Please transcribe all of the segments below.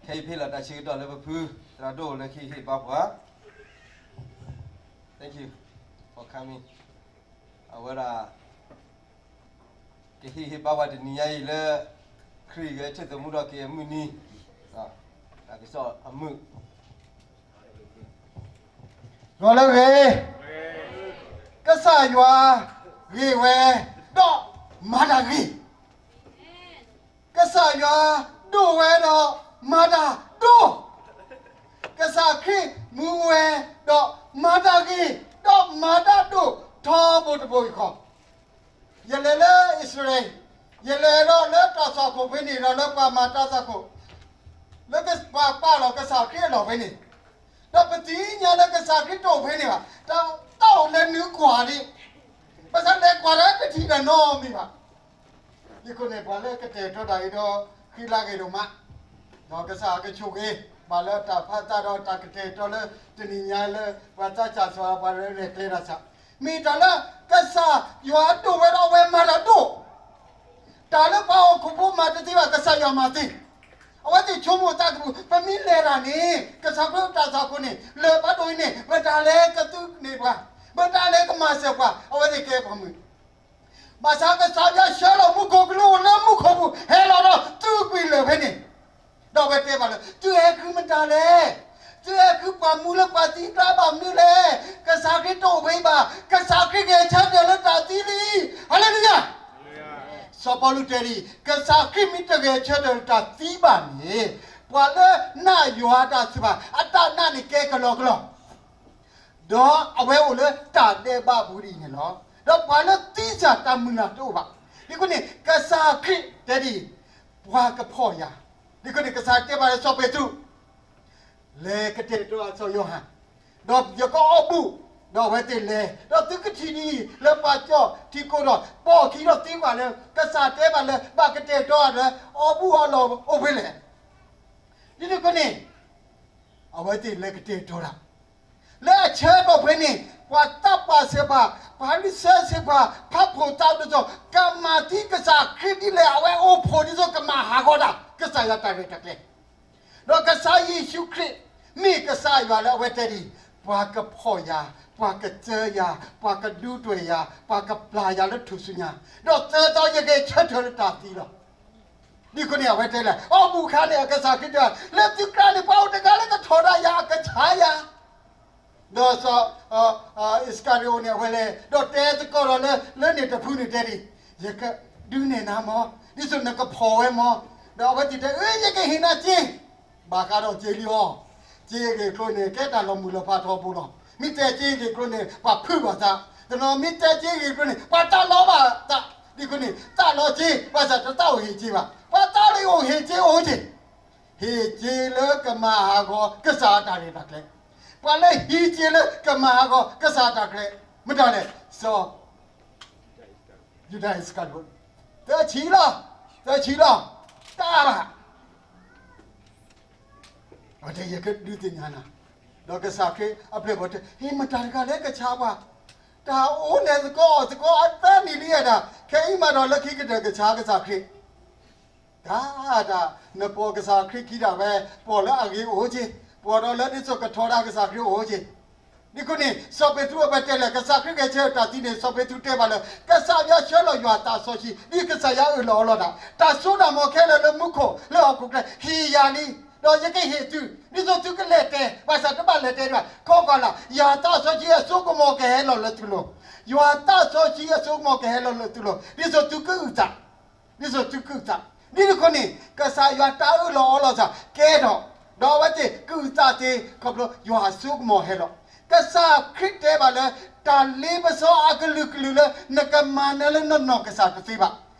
ခဲအံၤဖဲလီၤတၢ်ဆၢကတီၢ်လၢပဖု သရၣ်ဒိၣ်လၢကဟ့ၣ်ဘါပှၤ Thank you for coming. အဝဲဒၣ် ကဟ့ၣ်ဂံၢ်ဟ့ၣ်ဘါပှၤတနံၤညါအံၤလၢ ခရံာ်ဂဲၤဆၢထၢၣ်သမူထီၣ်က့ၤအမုၢ်နံၤ, တၢ်ကစီၣ်အမုာ် ဂီၤလၢအဂ့ၤ, ကစၢ်ယွၤဂ့ၤဝဲ ဒီးမၤတၢ်ဂ့ၤ, ကစၢ်ယွၤဒိၣ်ဝဲဒီးမၤတၢ်ဒိၣ်, ကစၢ်ခရံာ်မူဝဲဒီးမၤတၢ်ဂ့ၤ, ဒီးမၤတၢ်ဒိၣ်ထီဘိတဘိအံၤဃီ ယလဲၤလၢအံၣ်စရ့လး, ယလဲၤဒီးလၢတၢ်သွၣ်ခိၣ်ဖဲန့ၣ်ဒီးလၢပှၤမၤတၢ်သွၣ်ခိၣ်, လၢပှၤပာ်လီၤကစၢ်ခရံာ်အလီၢ်ဖဲန့ၣ်, ဒီးပသ့ၣ်ညါလၢကစၢ်ခရံာ်တအိၣ်ဖဲန့ၣ်ဘၣ်, တၢ်အိၣ်လၢနုာ်ကွၢ်ဒံး, ဘၣ်ဆၣ်လဲၤကွၢ်ဒီးတထံၣ်တၢ်နီတမံၤဘၣ်. ဒ်အဃိန့ၣ် ပှၤလၢကတဲာ်ကတီၤတၢ်အံၤဒီး ဃံလၤဂ့ၤဒိၣ်မး, ဒီးကစၢ်ကဆိၣ်ဂ့ၤ ဘၣ်လၢတၢ်ဖးသးဒီးတၢ်ကတဲာ်ကတီၤလၢတနံၤညါလၢ ပှၤသးစၢ်စီၤပှၤရဲၣ်ကျဲၤတၢ်ဆၢ, မ့ၢ်တၢ်လၢကစၢ်ယွၤဒိၣ်ဝဲဒီးအဝဲမၤတၢ်ဒိၣ်, တၢ်လၢပှၤဟီၣ်ခိၣ်ဖိမၤတသ့ဘၣ် ကစၢ်ယွၤမၤသ့, အဝဲသ့ၣ်ဆိကမိၣ်သးကပူၤ ပမ့ၢ်လဲၤတၢ်န့ၣ် ကစၢ်ခရံာ်အိၣ်တၢ်သွၣ်ခိၣ်န့ၣ် လၢဘၣ်ဒိအံၤန့ၣ် မတၤလဲၣ်ကသုးန့ၢ်ပှၤ, မတၤလဲၣ်ကမၤစၢၤပှၤ အဝဲသ့ၣ်ကဲပှၤမုၣ် ဘၣ်ဆၣ်ကစၢ်ယွၤဆှၢလီၤမူခိၣ်ကလူးအိၣ်လၢမူခိၣ်ပူၤ ဟဲလီၤဒီးသုးကွံာ်လၢာ်ဖဲန့ၣ်, ဒီးအဝဲတဲဘၣ်လၢ သုဟဲဃုမတၤလဲၣ်, သုဟဲဃုပှၤမူလၢပှၤသံတၢ်ဘၣ်မနုၤလဲၣ်, ကစၢ်ခရံာ်တအိၣ်ဖဲအံၤဘၣ်, ကစၢ်ခရံာ်ဂဲၤဆၢထၢၣ်လၢတၢ်သံလံ, ဟါလ့လူယၤ. စီၤပီလူးတဲဒ်အံၤ, ကစၢ်ခရံာ်မ့ၢ်တဂဲၤဆၢထၢၣ်လၢတၢ်သံဘၣ်န့ၣ်, ပှၤလၢနာ်ယွၤတၢ်သ့ၣ်တဖၣ် အတၢ်နာ်န့ၣ်ကဲကလီကလီ ဒီးအဝဲအိၣ်လၢတၢ်ဒဲးဘးပူၤဒ်အံၤန့ၣ်လီၤ. ဒီးပှၤလၢသံစၢ်တၢ်မုၢ်လၢ်တအိၣ်ဘၣ်. ဒ်အဃိန့ၣ် ကစၢ်ခရံာ်တဲဒ်အံၤ, ပှၤကဖှီၣ်ယၤ, ဒ်အဃိန့ၣ် ကစၢ်တဲဘၣ်လၢစီၤပ့းတရူး, လဲၤကတဲာ်ကတီၤစီၤယိၤဟၣ်, ဒီးယကအီၣ်ဘူၣ်, ဒီးအဝဲသ့ၣ်လဲၤ, ဒီးသုကထံၣ်ဒ်အံၤ လၢပှၤကၠီၣ်ထံကိးဒီး ပိာ်အခံဒီးသံကွၢ်လၢ ကစၢ်တဲဘၣ်လၢ ဘၣ်ကတဲာ်ကတီၤဒီး အီၣ်ဘူၣ်အလီၢ်အိၣ်ဖဲလဲၣ်. ဒ်န့ၣ်အဃိန့ၣ် အဝဲသ့ၣ်လဲၤကတဲာ်ကတီၤတၢ် လၢအဆၢကတီၢ်ဖဲန့ၣ် ပှၤသးပှၢ်သ့ၣ်တဖၣ်, ပှၤဖၤရံၤၡဲသ့ၣ်တဖၣ်, ဖးဖှိၣ်သးဒ်သိး ကမၤသံကစၢ်ခရံာ်ဒ်လဲၣ်, အဝဲအိၣ်ဖှိၣ်ဒ်သိးကမၤဟးဂီၤတၢ် ကစၢ်ယွၤတၢ်ရဲၣ်တၢ်ကျဲၤ, ဒီးကစၢ်ယ့ၣ်ၡူးခရံာ် မ့ၢ်ကစၢ်ယွၤလၢအဝဲတဲဒ်အံၤ, ပှၤကဖှီၣ်ယၤ, ပှၤကစၢယၤ, ပှၤကဒူတွဲၢ်ယၤ, ပှၤကပျၢ်ယၤလၢထူၣ်စုညါ, ဒီးသၢသီယကဂဲၤဆၢထၢၣ်လၢတၢ်သံလီၤ. ဒ်အဃိန့ၣ် အဝဲတဲလၢ အီၣ်ဘူၣ်ခါန့ၣ် အကစၢ်ခရံာ်တဲ, လၢသုကြၢးန့ၣ် ပှၤအိၣ်တဂၤလၢကထီၣ်ဒၣ်ယၤ အကဆါယၤ, ဒီးစီၤအံၣ်စကၤရံၤအိၣ်န့ၣ် အဝဲလဲၤ ဒီးတဲသကိးဒီးလၢ လၢန့ၣ်တဖုန့ၣ်တဲဒ်အံၤ, ယကဒုးနဲၣ်နၤမၢ်, ဒ်သိးနကဖှီၣ်ဝဲမၢ်, ဒီးအဝဲသ့ၣ်တဲ အၢ ယကဟ့ၣ်နၤစ့, ဘၣ်ဃးဒီးစ့လံအီၤ, စ့ဂ့ၢ်ကျိၤန့ၣ် ကဲတၢ်လီၤမုၢ်လီၤဖးထီဘိလီၤ. မ့ၢ်တဲစ့ဂ့ၢ်ကျိၤန့ၣ် ပှၤဖုးဘၣ်သး, တနီၤမ့ၢ်တဲစ့ဂ့ၢ်ကျိၤန့ၣ် ပှၤတၢ်လီၤဘၣ်သး, ဒ်အဃိန့ၣ် တၢ်လီၤစ့ ဘၣ်ဆၣ်တၢ်အိၣ်ဟ့ၣ်စ့ဘၣ်, ပှၤတၢ်လီၤအိၣ်ဟ့ၣ်စ့အိၣ်စ့ ဟ့ၣ်စ့လၢကမၤဟးဂီၤကစၢ်အတၢ်ရဲၣ်တၢ်ကျဲၤ, ပှၤလၢဟံးစ့လၢကမၤဟးဂီၤကစၢ်အတၢ်ရဲၣ်တၢ်ကျဲၤ, မတၤလဲၣ်, စီၤ ယူဒၤအံၣ်စကၤရံၤ, သၢဆံလီၤ, သၢဆံလီၤ, တၢ်ဘၣ် အဝဲတဲ ယကဒုးသ့ၣ်ညါနၤ, ဒီးကစၢ်ခရံာ်အပျဲၢ်အဘီၣ်တဲ ဟ့ၣ်မတၤတဂၤလၢကဆါပှၤ, တၢ်အိၣ်လဲၤသကိးအီၣ်သကိးအသၢနံၣ်လံအဲၣ်ဒၣ်, ခဲအံၤမးဒီးလၢခံကတၢၢ်ကဆါကစၢ်ခရံာ် တၢ်တၢ် နပိာ်ကစၢ်ခရံာ်ခံဒၣ်ဝဲ, ပိာ်လၢအဂ့ၤအိၣ်က့ၤ, ပိာ်ဒီးလၢဒ်သိးကထီဒါကစၢ်ခရံာ်အိၣ်က့ၤ. ဒ်အဃိန့ၣ် စီၤပ့းတရူးအဝဲတဲလၢ ကစၢ်ခရံာ်ဂဲၤဆၢထၢၣ်တၢ်သံန့ၣ် စီၤပ့းတရူးတဲဘၣ်လၢ ကစၢ်ယွၤဆှၢလီၤယွၤအသးစီဆှံ ဒ်ကစၢ်ယွၤအၢၣ်လီၤအီလီၤတၢ်, တၢ်စိတၢ်ကမီၤခဲလၢာ်လၢမူခိၣ်လၢဟီၣ်ခိၣ်ချၢ ဟ့ၣ်ယၤလံ, ဒီးယကဟ့ၣ်သု, ဒ်သိးသုကလဲၤတဲ, ဘၣ်ဆၣ်တဘၣ်လဲၤတဲဒံးဘၣ်, ခိးကွၢ်လၢ်, ယွၤအသးစီဆှံအစိကမီၤကဟဲလီၤလၢသုလိၤ, ယွၤအသးစီဆှံအစိကမီၤကဟဲလီၤလၢသုလိၤ, ဒ်သိးသုကအုၣ်သး ဒ်သိးသုကုၢ်သး, ဒ်န့ၣ်အဃိန့ၣ် ကစၢ်ယွၤတၢ်အၢၣ်လီၤအီလီၤစ့ၢ်ကဲထီၣ်, ဒီးအဝဲသ့ၣ်ကုၢ်သးသ့ ခီဖျိယွၤအစိကမီၤဟဲလီၤ. ကစၢ်ခရံာ်တဲဘၣ်လၢ တၢ်လ့ပစီအကလုာ်ကလုာ်လၢ နကမၤနၢၤလၢနနီၢ်ကစၢ်တသ့ဘၣ်.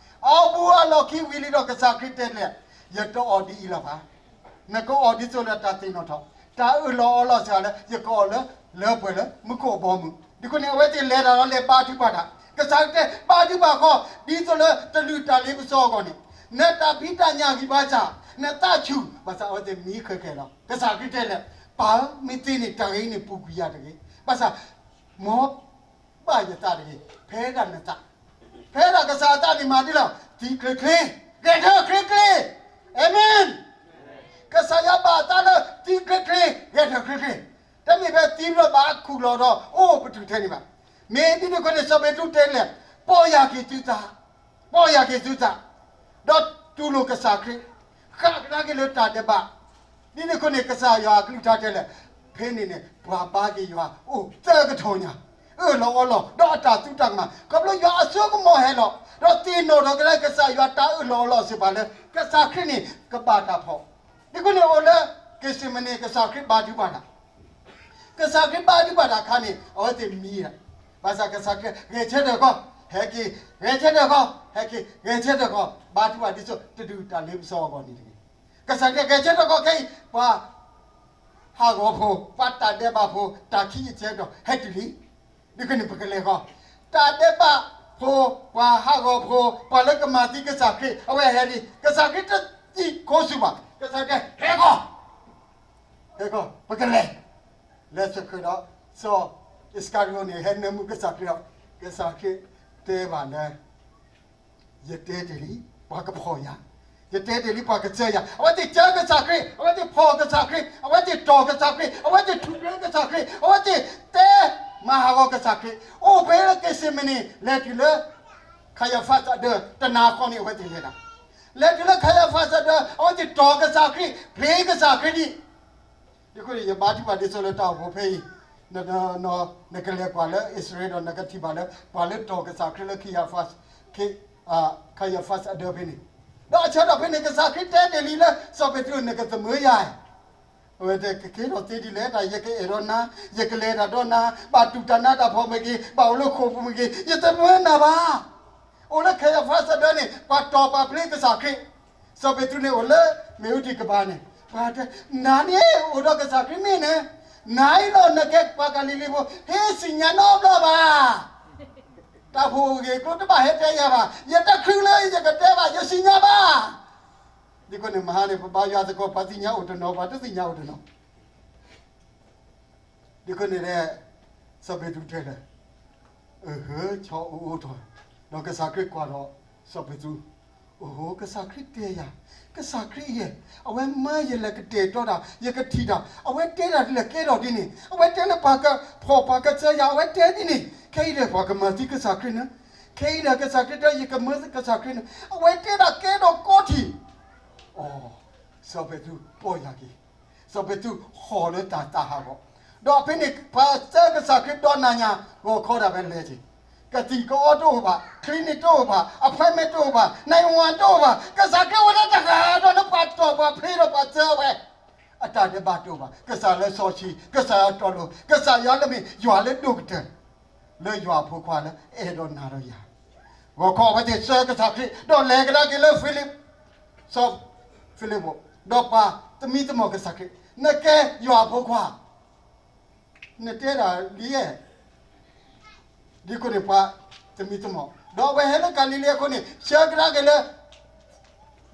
အီၣ်ဘူၣ်အလီၢ်ခံဝံၤလံဒီး ကစၢ်ခရံာ်တဲလၢ ယတအီၣ်ဒ်အံၤလီၤဘၣ်. နကအီၣ်ဒ်သိးလၢတၢ်သ့ၣ်နီၣ်ထီၣ်, တၢ်အၢၣ်လီၤအီလီၤစ့ၢ်ကီးလၢ ယကအီၣ်လၢ လၢပှဲၤလၢမူခိၣ်အဘီအမုၢ်. ဒ်အဃိန့ၣ် အဝဲသ့ၣ်လဲၤတၢ်ဒီးလဲၤဘါထုကဖၣ်တၢ်, ကစၢ်ခရံာ်တဲ ဘါထုကဖၣ်ဃီ, ဒ်သိးလၢတလုၢ်တၢ်လ့ပစီအဂီၢ်န့ၣ်, နတၢ်ဖံးတၢ်ညၣ်ဂံၢ်ဘါစၢ်, နသးဆူၣ်, ဘၣ်ဆၣ်အဝဲသ့ၣ်မံဃဲၤဃဲၤလီၤ. ကစၢ်ခရံာ်တဲလၢ ပၢ်ဧၢ, မ့ၢ်သ့န့ၣ် တၢ်ဂ့ၤန့ၣ်ပူၤကွံာ်ယၤတဂ့ၤ, ဘၣ်ဆၣ် မ်ဘၣ်ယသးတဂ့ၤ, ဖဲဒၣ်နသး, ဖဲဒၣ်ကစၢ်အသးန့ၣ်မၤဒ်လဲၣ်, သံချ့ချ့, ဂဲၤထၢၣ်ချ့ချ့, အၤမ့ၣ်. ကစၢ်ယွၤဘၣ်အသးလၢသံချ့ချ့, ဂဲၤထၢၣ်ချ့ချ့, တမ့ၢ်ဖဲသံဘျီဘၣ်ခူၣ်လီၤဒီးအိၣ်ပတုာ်ထဲန့ၣ်ဘၣ်. မ့ၢ်ဒ်န့ၣ်အဃိန့ၣ် စီၤပ့းတရူးတဲလဲၣ်, ပီၢ်ယၢ်က့ၤသုသး, ပီၢ်ယၢ်က့ၤသုသး, ဒီးတူၢ်လိာ်ကစၢ်ခရံာ်, ဃၣ်ကဒါက့ၤလၢတၢ်ဒဲးဘး, ဒ်န့ၣ်အဃိန့ၣ် ကစၢ်ယွၤအကလုၢ်ကထါတဲလဲၣ်, ဖဲန့ၣ်န့ၣ် ပှၤဘါက့ၤယွၤအိၣ်သၢကထိညါ, အၢၣ်လီၤအီလီၤ ဒီးအတၢ်သူတၢ်ကမၣ်, ခီဖျိယွၤအစိကမီၤဟဲလီၤ, ဒီးသ့ၣ်နီၣ်ထီၣ်ကဒါကစၢ်ယွၤတၢ်အၢၣ်လီၤအီလီၤစ့ၢ်ကီးလၢ ကစၢ်ခရံာ်န့ၣ် ကဘၣ်တၢ်ဖီၣ်, ဒ်အဃိန့ၣ်အိၣ်လၢ က့းစ့မနံၤ ကစၢ်ခရံာ်ဘါထုကဖၣ်တၢ် ကစၢ်ခရံာ်ဘါထုကဖၣ်တၢ်အခါန့ၣ် အဝဲသ့ၣ်မံဒၣ်, ဘၣ်ဆၣ်ကစၢ်ခရံာ် ဂဲၤဆၢထၢၣ်ကီး, ဟဲက့ၤ, ဂဲၤဆၢထၢၣ်ကီး, ဟဲက့ၤ, ဂဲၤဆၢထၢၣ်ကီး, ဘါထုကဖၣ်ဒ်သိးတဒုးတၢ်လ့ပစီအဂီၢ်န့ၣ်တဂ့ၤ. ကစၢ်ခရံာ်ဂဲၤဆၢထၢၣ်ကီးခဲအံၤ ပှၤဟးဂီၤဖိ, ပှၤတၢ်ဒဲးဘးဖိ, တၢ်ခံအံၤဆဲဒီး ဟဲတုၤလံ, ဒ်ကန့ၣ်ပကလဲၤဃီ, တၢ်ဒဲးဘးဖိ, ပှၤဟးဂီၤဖိ, ပှၤလၢကမၤသံကစၢ်ခရံာ် အဝဲဟဲလံ, ကစၢ်ခရံာ်တသံခိၣ်ဆူၣ်ဘၣ်, ကစၢ်ခရံာ်တဲ ဟဲဃီ ဟဲဃီ ပကလဲၤ, လဲၤဆၢဃုာ်ဒီး စီၤအံးစကၤရံၤအိၣ်န့ၣ် ဟဲနၢမူကစၢ်ခရံာ်ဒီး ကစၢ်ခရံာ်တဲဘၣ်လၢ ယတဲတ့ၢ်လံ ပှၤကဖီၣ်ယၤ, ယတဲတ့ၢ်လံ ပှၤကစၢယၤ, အဝဲသ့ၣ်စၢကစၢ်ခရံာ်, အဝဲသ့ၣ်ဖီၣ်ကစၢ်ခရံာ်, အဝဲသ့ၣ်တီၢ်ကစၢ်ခရံာ်, အဝဲသ့ၣ်ထူၣ်ဖျဲးကစၢ်ခရံာ်, အဝဲသ့ၣ်တဲမၤဟးဂီၤကစၢ်ခရံာ်, အိၣ်ဖဲလၢက့းစ့မနံၤ လဲၤတုၤလၢ ခၤယၤဖးအဒၢ တနၤဃီန့ၣ် အဝဲသ့ၣ်လဲၤဒၣ်, လဲၤတုၤလၢခၤယၤဖးအဒၢ အဝဲသ့ၣ်တီၢ်ကစၢ်ခရံာ်, ဖျ့ကစၢ်ခရံာ်ဒံး ဒ်အဃိန့ၣ် ယဘါထုကဖၣ်ဒ်သိးလၢတၢ်အိၣ်ဖှိၣ်ဖဲအံၤ, နကလဲၤကွၢ်လၢအံၣ်စရ့လးဒီး နကထံၣ်ဘၣ်လၢ ပှၤလၢတီၢ်ကစၢ်ခရံာ်လၢ ခ ခၤယၤဖးအဒၢဖဲန့ၣ်, ဒီးအဆၢထီၣ်ဖဲန့ၣ် ကစၢ်ခရံာ်တဲတ့ၢ်လံလၢ စီၤပ့းတရူး နကသမၢယၤ, အဝဲတဲ ကကဲထီၣ်သ့ဒ်လဲၣ်, တၢ်ယကအဲၣ်ဒိးနၤ, ယကလဲၤတၢ်ဒီးနၤ, ဘၣ်တူၢ်တၢ်နးတၢ်ဖှီၣ်မ့ၢ်ဂ့ၤ, ဘၣ်အိၣ်လၢဃိာ်ပူၤမ့ၢ်ဂ့ၤ, ယသမၢနၤဘၣ်. အိၣ်လၢခၤယၤဖးအဒၢန့ၣ် ပှၤတီၢ်ပှၤဖျ့ကစၢ်ခရံာ်, စီၤပ့းတရူးန့ၣ် အိၣ်လၢမ့ၣ်အူထံကပၤန့ၣ်, ပှၤတဲ, နၤန့ၣ်အိၣ်ဒီးကစၢ်ခရံာ်မ့ၢ်န့ၣ်, နၤအံၤလီၤ နကဲပှၤကၤလံၤလံၤဖိ, ဟ့ၣ်စံၣ်ညါနီတဘျီဘၣ်. တၢ်ဖိၣ်ဂ့ၤကျိတဘၣ်ဟဲတဲယၤဘၣ်, ယတချုးလၢယကတဲဘၣ်, ယစံၣ်ညါဘၣ်. ဒ်အဃိန့ၣ် မဟါန့ၣ် ပဘါယွၤသကိး ပှၤသ့ၣ်ညါအိၣ်တနီၤ ပှၤတသ့ၣ်ညါအိၣ်တနီၤ ဒ်အဃိန့ၣ်ဒီး စီၤပ့းတရူးတဲလၢ အဟၢ ဆီအိၣ်အိၣ်ထီၣ်, ဒီးကစၢ်ခရံာ်ကွၢ်ဒီးစီၤပ့းတရူး, အိၣ် ကစၢ်ခရံာ်တဲယၤ, ကစၢ်ခရံာ်ယဲ, အဝဲမၢယလဲၤကတဲာ်ကတီၤတၢ်, ယကထံၣ်တၢ်, အဝဲတဲတၢ်ဒ်လဲၣ်ကဲထီၣ်ဒ်န့ၣ်, အဝဲတဲလၢပှၤကဖှီၣ်ပှၤကစၢယၤ, အဝဲတဲဒ်န့ၣ်, ခဲအံၤဒီးပှၤကမၤသံကစၢ်ခရံာ်န့ၣ်, ခဲအံၤဒီးကစၢ်ခရံာ်တဲ ယကမၢကစၢ်ခရံာ်န့ၣ်, အဝဲတဲဒၣ်ကဲထီၣ်ကိးထံၣ်, အိ စီၤပ့းတရူးပီၢ်ယၢ်က့ၤ, စီၤပ့းတရူးဟီၣ်လၢတၢ်သးဟးဂီၤ, ဒီးဖဲန့ၣ် ပှၤစၢကစၢ်ခရံာ်ဒီနၤညါ ဂီၤခီဒၣ်ဝဲလဲၤက့ၤ, ကသံၣ်ကအိးတအိၣ်ဘၣ်, clinic တအိၣ်ဘၣ်, appointment တအိၣ်ဘၣ်, nine one one တအိၣ်ဘၣ်, ကစၢ်ခရံာ်အိၣ်လၢတဂၤဒီးလၢပှၤတီၢ်ပှၤဖျ့ဒီးပှၤစၢဝဲ, အတၢ်ဒဲးဘးတအိၣ်ဘၣ်, ကစၢ်လၢစီဆှံ, ကစၢ်ယွၤတီၢ်လိာ်, ကစၢ်ယွၤလၢမ့ၢ်ယွၤလၢဒိၣ်ကတၢၢ် လၢယွၤအဖိခွါလၢအဲၣ်ဒိးနၤဒီးယၤ, ဂီၤခီအဝဲသ့ၣ်စၢကစၢ်ခရံာ် ဒီးလဲၤကဒါက့ၤလၢ ဖံလံး, စီၤဖံလံးပူး, ဒီးပှၤသမံသမိးကစၢ်ခရံာ်, နကဲယွၤအဖိခွါ, နတဲဒၣ်လံဧါ, ဒ်အဃိန့ၣ် ပှၤသမံသမိး, ဒီးအဝဲဟဲလၢကၤလံၤလ့အဃိန့ၣ် ဆှၢကဒါက့ၤလၢ ဟ့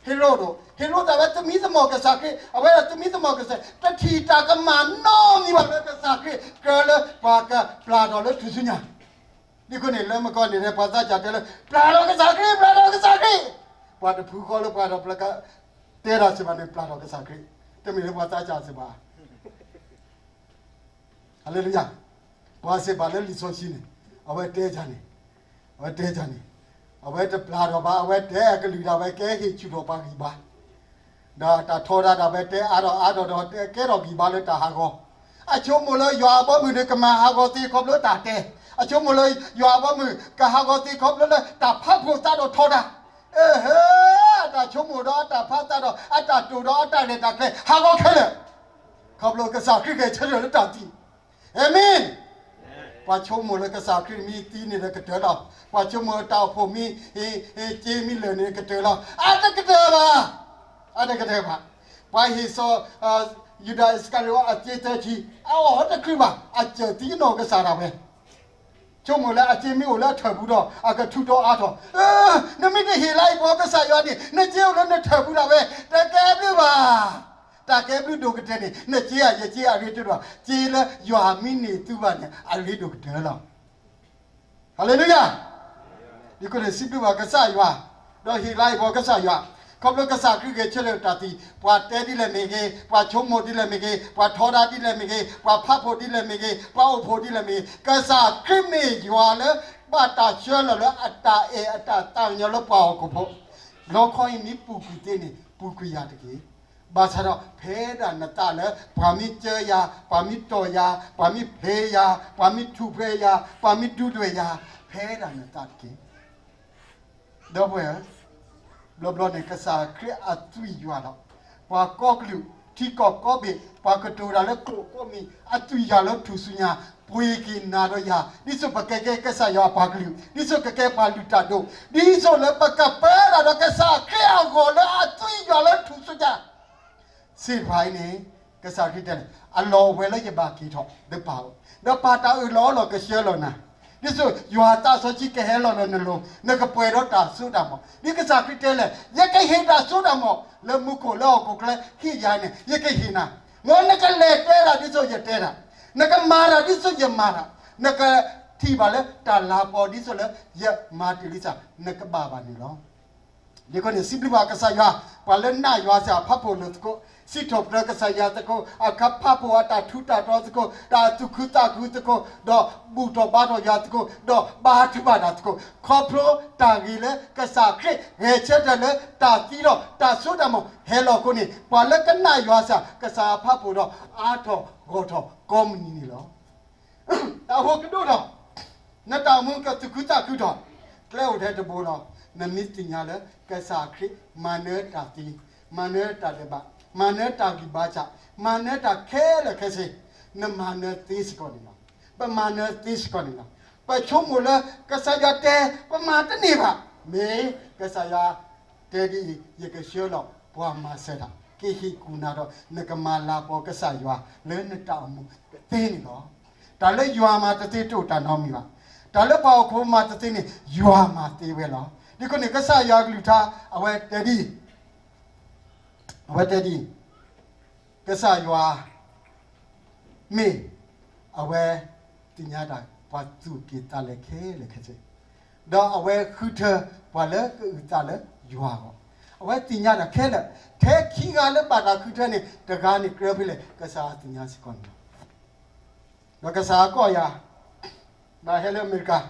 ရိဒိၣ်, ဟ့ရိဒိၣ်အဝဲသမံသမိးကစၢ်ခရံာ်, အဝဲဒၣ်သမံသမိးကစၢ်, တထံၣ်တၢ်ကမၣ်နီတမံၤဘၣ်လၢကစၢ်ခရံာ် ကြၢးလၢပှၤကပျၢ်ထီၣ်လၢထူၣ်စုညါ, ဒ်အဃိန့ၣ် လၢမုၢ်ကီၢ်န့ၣ် ပှၤသးစၢ်တဲလၢ ပျၢ်ထီၣ်ကစၢ်ခရံာ်, ပျၢ်ထီၣ်ကစၢ်ခရံာ်, ပှၤတဖုဃီလၢပှၤဒီးပျၢ်က, တဲဒၣ်စ့ၢ်ဘၣ်န့ၣ် ပျၢ်ထီၣ်ကစၢ်ခရံာ်, တမ့ၢ်လၢပှၤသးစၢ်စ့ၢ်ဘၣ် ဟါလ့လူယၤ, ပှၤစ့ၢ်ဘၣ်လၢလံာ်စီဆှံန့ၣ်, အဝဲတဲန့ၣ်, အဝဲတဲန့ၣ်, အဝဲတပျၢ်ထီၣ်ဘၣ်, အဝဲတဲအကလုၢ်ဒၣ်ဝဲကဲဟ့ၣ်ဆူၣ်ထီၣ်ပှၤဂံၢ်ဘါ, ဒီးတၢ်ထီဒါဒၣ်ဝဲတဲအါထီၣ်အါထီၣ်ဒီးတဲကဲထီၣ်ဂံၢ်ဘါလၢတၢ်ဟးဂီၤ, အဆိကမိၣ်လၢယွၤအဘီအမုၢ်န့ၣ် ကမၤဟးဂီၤသ့ခီဖျိတၢ်တဲ, အဆိကမိၣ်လၢယွၤအဘီအမုၢ်ကဟးဂီၤသ့ခီဖျိလၢတၢ်ဖးဖှိၣ်သးဒီးထီဒါ, အဟၢ, အတၢ်ဆိကမိၣ်ဒီးအတၢ်ဖးသးဒီးအတၢ်တိာ်ဒီးအတၢ်ရဲၣ်တၢ်ကျဲၤဟးဂီၤခဲလၢာ်, ခီဖျိကစၢ်ခရံာ်ဂဲၤဆၢထၢၣ်လၢတၢ်သံ, အၤမ့ၣ်, ပှၤဆိကမိၣ်လၢကစၢ်ခရံာ်မ့ၢ်သံန့ၣ်ဒီးကတၢၢ်လီၤ, ပှၤဆိကမိၣ်လၢတၢ်အိၣ်ဖှိၣ်မ့ၢ်, စ့မ့ၢ်လၢာ်န့ၣ်ကတၢၢ်လီၤ, အတကတၢၢ်ဘၣ်, အတကတၢၢ်ဘၣ်, ပှၤဟ့ၣ်စီၤ, ယူဒၤအံၣ်စကၤရံၤအိၣ်အစ့သၢဆံ, အအီၣ်တချုးဘၣ်, အစၢၢ်သံနီၢ်ကစၢ်ဒၣ်ဝဲ ဆိကမိၣ်လၢအစ့မ့ၢ်အိၣ်လၢအထၢၣ်ပူၤဒီး အကထုးထီၣ်အါထီၣ်, နမ့ၢ်တဟ့ၣ်လါဟ့ၣ်ပီၤကစၢ်ယွၤန့ၣ် နစ့အိၣ်လၢနထၢၣ်ပူၤဒၣ်ဝဲ, တကဲဘျုးဘၣ်, တၢ်ကဲဘျုးဒိၣ်ကတၢၢ်န့ၣ် နစ့ဧါ ယစ့အရ့ဒိၣ်ဒီး စ့လၢယွၤမ့ၢ်န့ၢ်သုဘၣ်န့ၣ် အရ့ဒိၣ်ကတၢၢ်လီၤ. ဟါလ့လူယၤ, ဒ်အဃိန့ၣ် စံးဘျုးဘၣ်ကစၢ်ယွၤ, ဒီးဟ့ၣ်လါဟ့ၣ်ပီၤကစၢ်ယွၤ, ခီဖျိကစၢ်ခရံာ်ဂဲၤဆၢထၢၣ်တၢ်သံ, ပှၤတဲဒ်လဲၣ်မ့ၢ်ဂ့ၤ, ပှၤဆိကမိၣ်ဒ်လဲၣ်မ့ၢ်ဂ့ၤ, ပှၤထီဒါဒ်လဲၣ်မ့ၢ်ဂ့ၤ, ပှၤဖးဖှိၣ်ဒ်လဲၣ်မ့ၢ်ဂ့ၤ, ပှၤအိၣ်ဖှိၣ်ဒ်လဲၣ်မ့ၢ်ဂ့ၤ, ကစၢ်ခရံာ်မ့ၢ်ယွၤလၢ ဘၣ်တၢ်ဆှၢလီၤလၢအတၢ်အဲၣ်အတၢ်သးကညီၤလၢပှၤဟီၣ်ခိၣ်ဖိ, လီခီအံၤမ့ၢ်ပူၤကွံာ်သ့န့ၣ် ပူၤကွံာ်ယၤတက့ၢ်. ဘၣ်ဆၣ်ဒီး ဖဲဒၣ်နသးလၢ ပှၤမ့ၢ်စၢယၤ, ပှၤမ့ၢ်တီၢ်ယၤ, ပှၤမ့ၢ်ဖျ့ယၤ, ပှၤမ့ၢ်ထူၣ်ဖျဲးယၤ, ပှၤမ့ၢ်ဒုၣ်ဒွဲၣ်ယၤ, ဖဲဒၣ်နသးတက့ၢ်. ဒီပုၢ်ဝဲၢ်ဧၢ, ဘျီဘျီန့ၣ် ကစၢ်ခရံာ်အသွံၣ်ယွၤဒီး ပှၤကိးကလုာ် ထံကီၢ်ကိးဘ့ၣ် ပှၤကတိၤတၢ်လၢကိးကိးမံၤ အသွံၣ်ယွၤလၢထူၣ်စုညါ ပှ့ၤက့ၤနၤဒီးယၤ ဒ်သိးပကကဲကစၢ်ယွၤပှၤကလုာ် ဒ်သိးကကဲပှၤလုၢ်တၢ်ဒိၣ် ဒ်သိးလၢပကပၢတၢ်ဒီးကစၢ်ခရံာ်အဂီၢ်လၢအသွံၣ်ယွၤလၢထူၣ်စုညါ စ့ၢ်တဖၣ်အံၤန့ၣ် ကစၢ်ခရံာ်တဲလဲၣ် အလီၢ်အဝဲလၢယဘၣ်က့ၤထီၣ်လၢပၢ်အအိၣ် ဒီးပၢ်တၢ်အၢၣ်လီၤအီလီၤကဆှၢလီၤနၤ ဒ်သိးယွၤသးစီဆှံကဟဲလီၤလၢနလိၤ နကပှဲၤဒီးတၢ်စိတၢ်ကမီၤ ဒ်ကစၢ်ခရံာ်တဲလဲၣ် ယကဟ့ၣ်တၢ်စိတၢ်ကမီၤ လၢမူခိၣ်လၢဟီၣ်ခိၣ်ချၢဟ့ၣ်ယၤန့ၣ် ယကဟ့ၣ်နၤ မ်နကလဲၤတဲတၢ်ဒ်သိးယတဲတၢ် နကမၤတၢ်ဒ်သိးယမၤတၢ် နကထံၣ်ဘၣ်လၢတၢ်လၤကပီၤဒ်သိးလၢယမၤတ့ၢ်လံစၢ် နကဘၣ်ဘၣ်န့ၣ်လီၤ. ဒ်အံၤန့ၣ် စံးဘျုးဘၣ်ကစၢ်ယွၤ ပှၤလၢနာ်ယွၤစ့ၢ် ဖးဖှိၣ်လိာ်သကိး စံးထီၣ်ပတြၢၤကစၢ်ယွၤသကိး အခါဖးဖှိၣ်အတၢ်ထူးတၢ်တီၤသကိး တၢ်သူၣ်ခုသးခုသကိး ဒီးဘူၣ်ထီၣ်ဘါထီၣ်ယွၤသကိး ဒီးဘါထုကဖၣ်တၢ်သကိး ခီဖျိတၢ်ဂ့ၤလၢကစၢ်ခရံာ်ဂဲၤဆၢထၢၣ်လၢတၢ်သံဒီးတၢ်စိတၢ်ကမီၤဟဲလီၤအဃိန့ၣ် ပှၤလၢကနာ်ယွၤစ့ၢ် ကစၢ်အဖးဖှိၣ်ဒီးအါထီၣ်ဂီၢ်ထီၣ်ကိးမုၢ်နံၤန့ၣ်လီၤ. တၢ်အိၣ်ဖှိၣ်ကဒိၣ်ထီၣ်, နတၢ်အိၣ်မူကသူၣ်ခုသးခုထီၣ်, ကျဲအိၣ်ထဲတဘိလီၤ. နမ့ၢ်သ့ၣ်ညါလၢကစၢ်ခရံာ်မၤနၢၤတၢ်သံ, မၤနၢၤတၢ်ဒဲးဘး, မၤနၢၤတၢ်ဂံၢ်ဘါစၢ်, မၤနၢၤတၢ်ခဲလၢာ်ခဲဆ့, နမၤနၢၤသ့စ့ၢ်ကီးန့ၣ်လီၤ. ပမၤနၢၤသ့စ့ၢ်ကီးန့ၣ်လီၤ. ပဆိကမိၣ်လၢကစၢ်ယွၤတဲ ပမၤတန့ၢ်ဘၣ်. မ့ၢ်ကစၢ်ယွၤ တဲဒ်အံၤ, ယကဆှၢလီၤပှၤမၤစၢၤတၢ်, ကဟ့ၣ်ကူၣ်နၤဒီး နကမၤလၤကပီၤကစၢ်ယွၤလၢနတၢ်အိၣ်မူတသ့န့ၣ်လီၤ. တၢ်လၢယွၤမၤတသ့တအိၣ်တၢ်နီတမံၤဘၣ်. တၢ်လၢပှၤဟီၣ်ခိၣ်ဖိမၤတသ့န့ၣ် ယွၤမၤသ့ဝဲလီၤ. ဒ်အံၤန့ၣ် ကစၢ်ယွၤကလုၢ်ကထါ အဝဲတဲဒ်အံၤ, အဝဲတဲဒ်အံၤ, ကစၢ်ယွၤ မ့ၢ်အဝဲသ့ၣ်ညါတၢ် ပှၤသူၣ်က့ၣ်သးလဲခဲလၢာ်ခဲဆ့, ဒီးအဝဲဃုထၢပှၤလၢကအုၣ်သးလၢယွၤအဂီၢ်, အဝဲသ့ၣ်ညါတၢ်ခဲလၢာ်, ထဲခံဂၤလၢဘၣ်တၢ်ဃုထၢန့ၣ် တဂၤန့ၣ်ကြၢးဖဲလဲၣ် ကစၢ်ယွၤသ့ၣ်ညါစ့ၢ်ကီးန့ၣ်လီၤ. ဒီးကစၢ်ယွၤကိးယၤ ဘၣ်ဟဲလၢအမဲရကၤ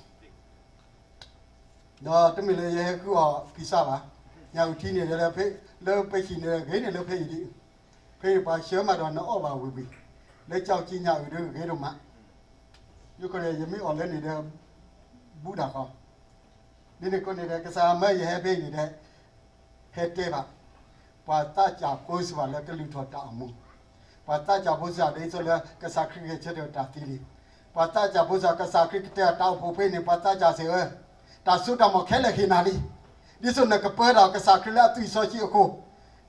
ဒီးတမ့ၢ်လၢယဟဲဃုအီၣ်ဖံးစးဘၣ်, ညၣ်အုၣ်ထံန့ၣ် လၢပဟံၣ်န့ၣ်ဂ့ၤန့ၣ်လၢဖဲအံၤဒ်, ဖဲအံၤပှၤဆှၢမးဒီးနအီၣ်ဘၣ်ဝံၤဝံၤ, လၢကၠီကၠံညၣ်အုၣ်ဒီးဂ့ၤဒိၣ်မး, ယိကီၢ်ဒီးယမ့ၢ်အီၣ်လၢန့ၣ်ဒီး ဘူးဒၣ်ဃီ, ဒ်န့ၣ်အဃိန့ၣ်ဒီး ကစၢ်ယွၤမၢယဟဲဖဲအံၤန့ၣ်ဒီး ဟဲတဲဘၣ် ပှၤသးစၢ်ဖိစ့ၢ်ကီးလၢကလုၢ်ထီၣ်တၢ်အိၣ်မူ, ပှၤသးစၢ်ဖိစ့ၢ်ကီးဒ်သိးလၢကစၢ်ခရံာ်ဂဲၤဆၢထၢၣ်တၢ်သံလံ, ပှၤသးစၢ်ဖိစ့ၢ်ကီးကစၢ်ခရံာ်ကတဲတၢ်အိၣ်ဖှိၣ်ဖဲန့ၣ် ပှၤသးစၢ်စ့ၢ်ဧၢ, တၢ်စိတၢ်ကမီၤခဲလၢာ်ဟ့ၣ်နၤလံ, ဒ်သိးနကပၢတၢ်ကစၢ်ခရံာ်လၢအသွံၣ်စီဆှံအဃိ,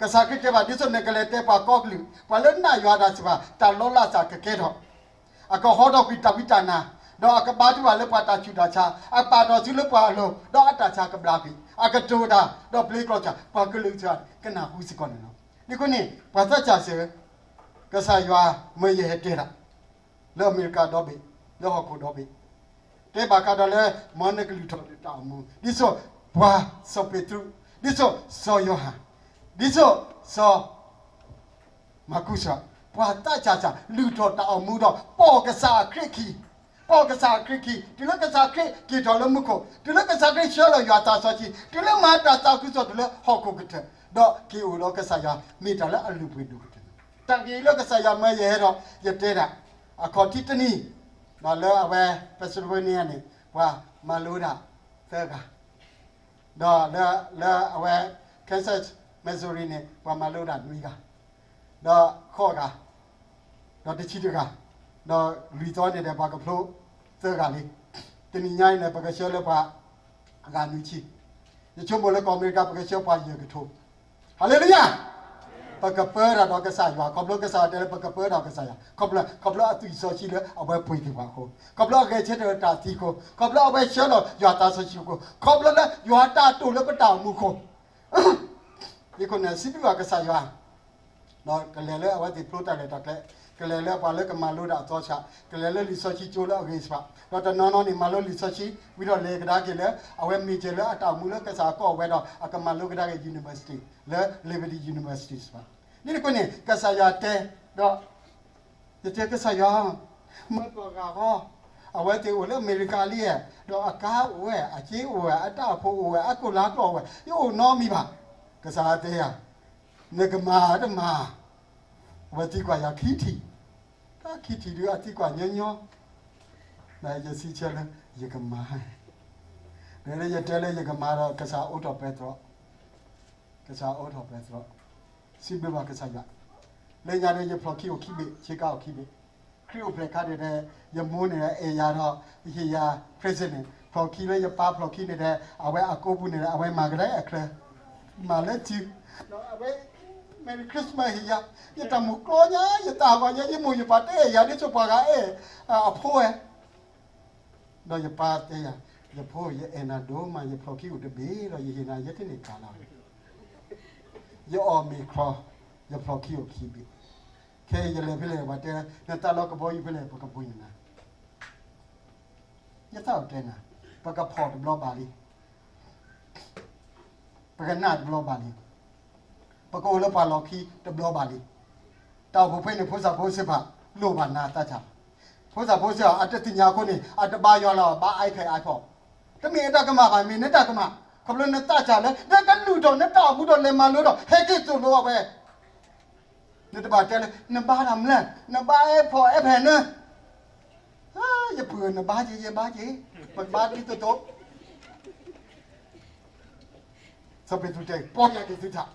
ကစၢ်ခရံာ်တဲဘၣ် ဒ်သိးနကလဲၤတဲပှၤကိးကလုာ် ပှၤလၢနာ်ယွၤတၢ်စ့ၢ်ကီး တၢ်လီၤလးစ့ၢ်ကကဲထီၣ် အကဟီထီၣ်ကွံာ်တၢ်ဝံတၢ်နါ, ဒီးအကဘါထုကဖၣ်လၢပှၤတၢ်ဆူးတၢ်ဆါ, အပာ်ထီၣ်စုလၢပှၤအလိၤ, ဒီးအတၢ်ဆါကဘျါကွံာ်, အကတိၤတၢ်, ဒီးပျ့ၤကျိာ်စၢ်, ပှၤကလုာ်စ့ၢ်ကီး ကနၢ်ဟူစ့ၢ်ကီးန့ၣ်လီၤ. ဒ်အဃိန့ၣ် ပှၤသးစၢ်စ့ၢ်, ကစၢ်ယွၤမၢယဟဲတဲတၢ်, လၢအမဲရကၤဒီဘ့ၣ်, လၢဟီၣ်ခိၣ်ဒီဘ့ၣ်, တဲဘၣ်ဃးဒီးလၢ မ်နကလုၢ်ထီၣ်တၢ်အိၣ်မူ, ဒ်သိးပှၤစီၤပ့းတရူး, ဒ်သိးစီၤယိၤဟၣ်, ဒ်သိးစီၤ မၤကူးစ့ၢ်, ပှၤသးစၢ်စ့ၢ် လုၢ်ထီၣ်တၢ်အိၣ်မူဒီး ပိာ်ကစၢ်ခရံာ်ခံ, ပိာ်ကစၢ်ခရံာ်ခံ, တုၤလၢကစၢ်ခရံာ်က့ၤထီၣ်လၢမူခိၣ်, တုၤလၢကစၢ်ခရံာ်ဆှၢလီၤယွၤသးစီဆှံ, တုၤလၢမၤတၢ်သးခုကစီၣ်တုၤလၢဟီၣ်ခိၣ်ကတၢၢ်, ဒီးက့ၤအိၣ်ဒီးကစၢ်ယွၤ မ့ၢ်တၢ်လၢအလုၢ်ပှ့ၤဒိၣ်ကတၢၢ်လီၤ. တၢ်ဂ့ၢ်လၢကစၢ်ယွၤမၢယဟဲဒီး ယတဲတၢ်, အခီၣ်ထံးတနံၤ, ဒီးလၢအဝဲ Pennsylvania န့ၣ် ပှၤမၤလိဒၣ်သၢဂၤ ဒီးလၢ လၢအဝဲ Kansas Missouri န့ၣ် ပှၤမၤလိဒၣ်နွံဂၤ, ဒီးဃိးဂၤ, ဒီးတဆံတဂၤ, ဒီးလွံၢ်သီန့ၣ်ဒီး ပှၤကဖျိသၢဂၤလံ. တနံၤညါအံၤန့ၣ် ပကဆှၢလၢပှၤအဂၤနွံဆံ, ယဆိကမိၣ်လၢကီၢ်အမဲရကၤ ပကဆှၢပှၤယဲၢ်ကထိ ဟါလ့လူယၤ, ပကပၢတၢ်ဒီးကစၢ်ယွၤ, ခီဖျိကစၢ်ယွၤတဲလၢပကပၢတၢ်ဒီးကစၢ်ယွၤ, ခီဖျိ ခီဖျိအသွံၣ်စီဆှံလၢအဝဲပှ့ၤက့ၤပှၤအဃိ, ခီဖျိအဂဲၤဆၢထၢၣ်တၢ်သံအဃိ, ခီဖျိအဝဲဆှၢလီၤယွၤသးစီဆှံအဃိ, ခီဖျိလၢယွၤတၢ်တိာ်လၢပတၢ်အိၣ်မူအဃိ, ယခိၣ်န့ၣ် စံးဘျုးဘၣ်ကစၢ်ယွၤ, ဒီးကလဲၤလၢအဝဲသ့ၣ်ဖျိတၢ်လဲၤတၢ်ကျဲ, ဖ ကလဲၤလၢပှၤလၢကမၤလိတၢ်အသီစး, ကလဲၤလၢလံာ်စီဆှံကၠိလၢအဂ့ၤစှၤ, ဒီးတနီၤနီၤန့ၣ် မၤလိလံာ်စီဆှံ ဝံၤဒီးလဲၤကဒါက့ၤလၢ အဝဲမ့ၢ်ကဲလၢအတၢ်အိၣ်မူလၢကစၢ်အကီၢ်အဝဲဒီး အကမၤလိကဒါက့ၤ university လၢ Liberty University စှၤ. ဒ်န့ၣ်အဃိန့ၣ် ကစၢ်ယွၤတဲ, ဒီး ယတဲကစၢ်ယွၤ, မၢကီၢ်ဂၤဃီ, အဝဲသ့ၣ်အိၣ်လၢအမဲရကၤလံဧါ, ဒီးအကါအိၣ်ဝဲ, အစ့အိၣ်ဝဲ, အတၢ်အိၣ်ဖှိၣ်အိၣ်ဝဲ, အခိၣ်လါကျိာ်အိၣ်ဝဲ, ယအိၣ်နီတမံၤဘၣ်. ကစၢ်ယွၤတဲယၤ, နကမၤတမၤ, အဝဲသံကွၢ်ယၤခံထံၣ်, တၢ်ခံထံၣ်ဒုးအသံကွၢ်ညီညီ, ဒီးယစံးဆၢလၢ ယကမၤ, ဒီးလၢယတဲလၢယကမၤဒီး ကစၢ်အိးထီၣ်ပဲတြီ, ကစၢ်အိးထီၣ်ပဲတြီ, စံးဘျုးဘၣ်ကစၢ်ယွၤ, လၢညါဒီးယဖျိးခံအိၣ်ခံဘ့ၣ်, ဆ့ကၤအိၣ်ခံဘ့ၣ်, ခရံာ်အိၣ်ဖျဲၣ်ခါဒဲးဒီး ယမိၢ်န့ၣ်အဲၣ်ယၤဒီး ဟ့ၣ်ယၤ present န့ၣ်, ဖျိးခံလၢယပၢ်ဖျိးခံန့ၣ်ဒီး အဝဲအကိးပူၤန့ၣ်ဒီး အဝဲမၤကဒါအချၢ, မၤလၢစု, ဒီးအဝဲ Merry Christmas ဟ့ၣ်ယၤ, ယတၢ်မူကျိညါ, ယတၢ်ဟးဂီၤညါ, ယမိၢ်ယပၢ်တအဲၣ်ယၤဒ်သိးပှၤဂၤအဲၣ်အဖိဝဲ ဒီးယပၢ်တဲယၤ, ယဖိ ယအဲၣ်နၤဒိၣ်မး, ယဖျိးခံအိၣ်တဘ့ၣ်ဒီး ယဟ့ၣ်နၤ ယတန့ၢ်ကၤလီၤ, ယအီၣ်မ့ၤချီ, ယဖျိးခံအိၣ်ခံဘ့ၣ်, ခဲအံၤယလဲၤဖဲလဲၣ် ပှၤတဲ, နတၢ်လီၢ်ကဘီယူၤဖဲလဲၣ် ပကဘှံးနၤ, ယသးအိၣ်တဲနၤ, ပကဖီၣ်တဘျီဘၣ်လံ ပကနၣ်တဘျီဘၣ်လံ, ပကအိၣ်လၢပှၤလီၢ်ခံတဘျီဘၣ်လံ. တၢ်အိၣ်ဖှိၣ်ဖဲန့ၣ် ဖိသၣ်ဖိစ့ၢ်ကီး လိၣ်ဘၣ်နၤသးစၢ်, ဖိသၣ်ဖိစ့ၢ်ကီး အတသ့ၣ်ညါအဃိန့ၣ် အတဘါယွၤလီၤ, ဘါ iPad iPhone, တမ့ၢ်အတၢ်ကမၣ်ဘၣ်, မ့ၢ်နတၢ်ကမၣ်, ခီဖျိနသးစၢ်လၢ နကလုၢ်ထီၣ် နတၢ်အိၣ်မူဒီးလဲၤမၤလိဒီး ဟဲက့ၤသိၣ်လိအဝဲ နတဘၣ်တဲလၢ နဘါတၢ်မနုၤလဲၣ်, နဘါ iPhone iPad နၢ, ယပုၢ်ဧၢ နဘါက့ၤ ယဘါက့ၤ, ပကဘါဒ်သိးသိး, စီၤပ့းတရူးတဲ ပီၢ်ယၢ်က့ၤသုထး,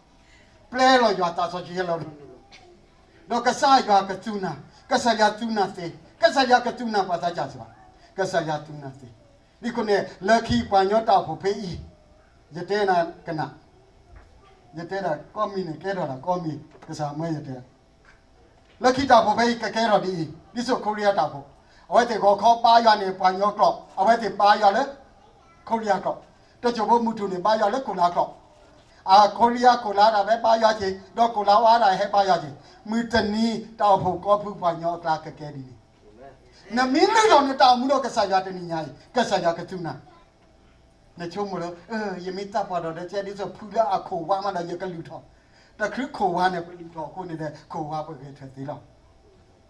ပျဲလီၤယွၤသးစီဆှံဟဲလီၤ, ဒီးကစၢ်ယွၤကသူနၤ, ကစၢ်ယွၤသူနၤသ့, ကစၢ်ယွၤကသူနၤ ပှၤသးစၢ်စ့ၢ်ကီး, ကစၢ်ယွၤသူနၤသ့, ဒ်အဃိန့ၣ် လၢခံပှၤကညီတၢ်အိၣ်ဖှိၣ်ဖဲအံၤ, ယတဲနၤကနၣ်, ယတဲဒၣ်ကိးမံၤန့ၣ် ကဲထီၣ်ဒၣ်ကိးမံၤ, ကစၢ်မၢယတဲ လၢခံတၢ်အိၣ်ဖှိၣ်ဖဲအံၤ ကကဲထီၣ်ဒ်အံၤ, ဒ်သိးခိရံယါတၢ်အိၣ်ဖှိၣ်, အဝဲသ့ၣ်ဂီၤခီဘါယွၤန့ၣ် ပှၤကညီကျိာ်, အဝဲသ့ၣ်ဘါယွၤလၢ ခိရံယါကျိာ်, တစိၢ်ဖိမုၢ်ထူၣ်န့ၣ် ဘါယွၤလၢခိၣ်လါကျိာ်, အခိရံယါခိၣ်လါတၢ်ဝဲဘါယွၤက့ၤ, ဒီးခိၣ်လါဝါတၢ်ဟဲဘါယွၤက့ၤ, မုၢ်တနံၤ တၢ်အိၣ်ဖှိၣ်ကိးဖုပှၤကညီအကျါကကဲဒ်န့ၣ်, နမ့ၢ်လုၢ်ထီၣ်နတၢ်အိၣ်မူဒီးကစၢ်ယွၤတနံၤညါအံၤ ကစၢ်ယွၤကသူနၤ နဆိကမိၣ်လၢ ယမ့ၢ်သးပှၢ်ဒီး ဒ်သိးဖုလၢအခိၣ်ဝါမးဒီး ယကလုၢ်ထီၣ်, တချုးခိၣ်ဝါန့ၣ် ပလုၢ်ထီၣ်အဃိန့ၣ်ဒီး ခိၣ်ဝါပဂဲၤထၢၣ်သ့လီၤ.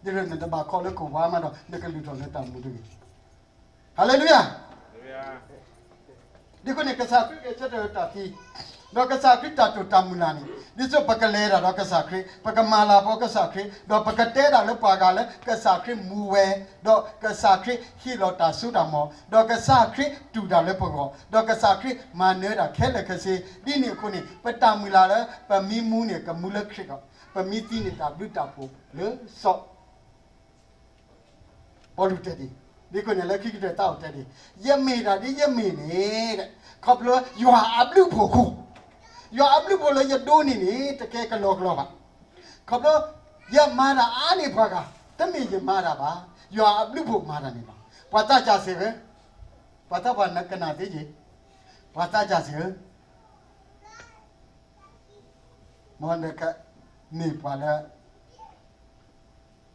ဒ်န့ၣ်နတဘၣ်ခီလၢခိၣ်ဝါမးဒီး နကလုၢ်ထီၣ်လၢတၢ်မူတဂ့ၤ. ဟၤလ့လူယၤ. ဒ်အဃိန့ၣ် ကစၢ်ခရံာ်ဂဲၤဆၢထၢၣ်တၢ်သံ, ဒီးကစၢ်ခရံာ်တၢ်တိာ်တၢ်မုၢ်လၢ်န့ၣ် ဒ်သိးပကလဲၤတၢ်ဒီးကစၢ်ခရံာ်, ပကမၤလၤကပီၤကစၢ်ခရံာ်, ဒီးပကတဲတၢ်လၢပှၤဂၤလၢကစၢ်ခရံာ်မူဝဲ, ဒီးကစၢ်ခရံာ်ဟ့ၣ်လီၤတၢ်စိတၢ်ကမီၤ, ဒီးကစၢ်ခရံာ်တူၢ်တၢ်လၢပဂီၢ်, ဒီးကစၢ်ခရံာ်မၤနၢၤတၢ်ခဲလၢာ်ခဲဆ့, ဒ်န့ၣ်အဃိန့ၣ် ပတၢ်မုၢ်လၢ်လၢ ပမ့ၢ်မူန့ၣ် ကမူလၢခရံာ်လီၤ. ပမ့ၢ်သံန့ၣ် တၢ်ဘျုးတၢ်ဖှိၣ်လၢစီၤ ပီလူးတဲဒ်, ဒ်အဃိန့ၣ် လၢခံကတၢၢ်တၢ်အိၣ်တဲဒ်, ယမ့ၢ်တၢ်ဒ်ယမ့ၢ်န့ၣ်, ခီဖျိယွၤအဘျုးအဖှိၣ်အဃိ, ယွၤအဘျုးအဖှိၣ်လၢယဒိးန့ၢ်န့ၣ် တကဲကလီကလီဘၣ်. ခီဖျိ ယမၤတၢ်အါန့ၢ်ပှၤဂၤ, တမ့ၢ်ယမၤတၢ်ဘၣ်, ယွၤအဘျုးအဖှိၣ်မၤတၢ်န့ၣ်လီၤ. ပှၤသးစၢ်စ့ၢ်ဧၢ, ပှၤသးပှၢ်ကနၣ်သ့က့ၤ, ပှၤသးစၢ်စ့ၢ်ဧၢ မ်နကမ့ၢ်ပှၤလၢ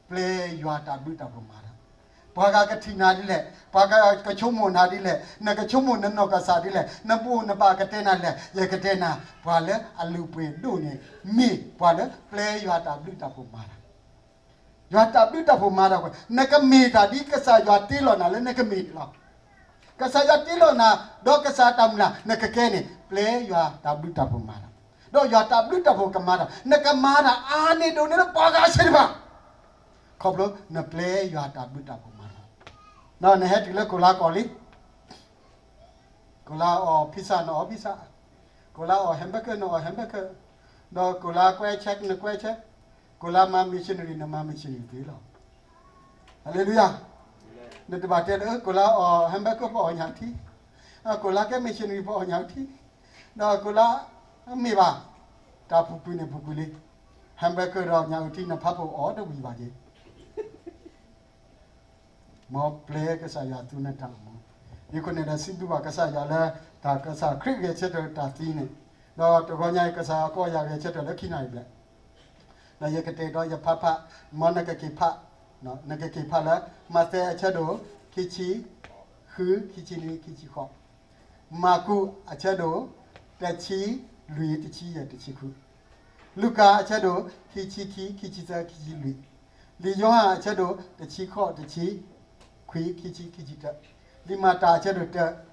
ပျဲယွၤတၢ်ဘျုးတၢ်ဖှိၣ်မၤတၢ်, ပှၤဂၤကထံၣ်နၤဒ်လဲၣ်, ပှၤကဆိကမိၣ်နၤဒ်လဲၣ်, နကဆိကမိၣ်နနီၢ်ကစၢ်ဒ်လဲၣ်, နဘိးနဘၣ်ကတဲနၤလဲၣ်, ယကတဲနၤ, ပှၤလၢအလုၢ်ပှ့ၤဒိၣ်န့ၣ် မ့ၢ်ပှၤလၢပျဲယွၤတၢ်ဘျုးတၢ်ဖှိၣ်မၤတၢ်. ယွၤတၢ်ဘျုးတၢ်ဖှိၣ်မၤတၢ်ဝဲ, နကမ့ၢ်တၢ်ဒ်ကစၢ်ယွၤတ့လီၤနၤလၢနကမ့ၢ်န့ၣ်လီၤ. ကစၢ်ယွၤတ့လီၤနၤ, ဒီးကစၢ်တၢ်မုၢ်လၢ် နကကဲန့ၣ် ပျဲယွၤတၢ်ဘျုးတၢ်ဖှိၣ်မၤတၢ်, ဒီးယွၤတၢ်ဘျုးတၢ်ဖှိၣ်ကမၤတၢ်, နကမၤတၢ်အါန့ၢ်ဒိၣ်န့ၢ်လၢပှၤဂၤစ့ၢ်တဖၣ်, ခီဖျိနပျဲယွၤတၢ်ဘျုးတၢ်ဖှိၣ်မၤတၢ်. ဒီးနဟဲတုၤလၢကိၤလါကီၢ်လံ ကိၤလါအီၣ် pizza နအီၣ် pizza, ကိၤလါအီၣ် hamburger နအီၣ် hamburger, ဒီးကိၤလါကွဲ check နကွဲ check, ကိၤလါမၤ missionary နမၤ missionary သ့လီၤ. ဟၤလ့လူယၤ. နတဘၣ်တဲလၢ ကိၤလါအီၣ် hamburger ပအီၣ်ညၣ်ထံ, ကိၤလါကဲ missionary ပအီၣ်ညၣ်ထံ, ဒီးကိၤလါ မ့ၢ်ဘၣ်, တၢ်ပူၤကွံာ်န့ၣ်ပူၤကွံာ်လံ, hamburger ဒီးညၣ်အုၣ်ထံ နဖးဖိအီၣ်တဝံၤဘၣ်က့ၤ မ်ပျဲကစၢ်ယွၤသူနတၢ်အိၣ်မူ, ဒ်အဃိန့ၣ်ဒီး စံးဘျုးဘၣ်ကစၢ်ယွၤလၢ တၢ်ကစၢ်ခရံာ်ဂဲၤဆၢထၢၣ်တၢ်သံန့ၣ်, ဒီးတဂီၤညါအံၤ ကစၢ်ယွၤကီယၤဂဲၤဆၢထၢၣ်လၢခံနၣ်ရံၣ်ဘျဲၣ်, ဒီးယကတဲာ်ကတီၤယဖးဖး, မ်နကက့ၤဖး, နကက့ၤဖးလၢ မးသဲအဆၢဒိၣ် ခံဆံဃု, ခံဆံနွံ, ခံဆံဃိး, မၢ်ကူးအဆၢဒိၣ် တဆံလွံၢ်, တဆံယဲၢ်, တဆံဃု, လူၤကၣ်အဆၢဒိၣ် ခံဆံခံ, ခံဆံသၢ, ခံဆံလွံၢ်, လံာ်ယိၤဟၣ်အဆၢဒိၣ် တဆံဃိး, တဆံခွံ, ခံဆံ, ခံဆံတၢ, လံာ်မၤတၢ်အဆၢဒိၣ်တၢ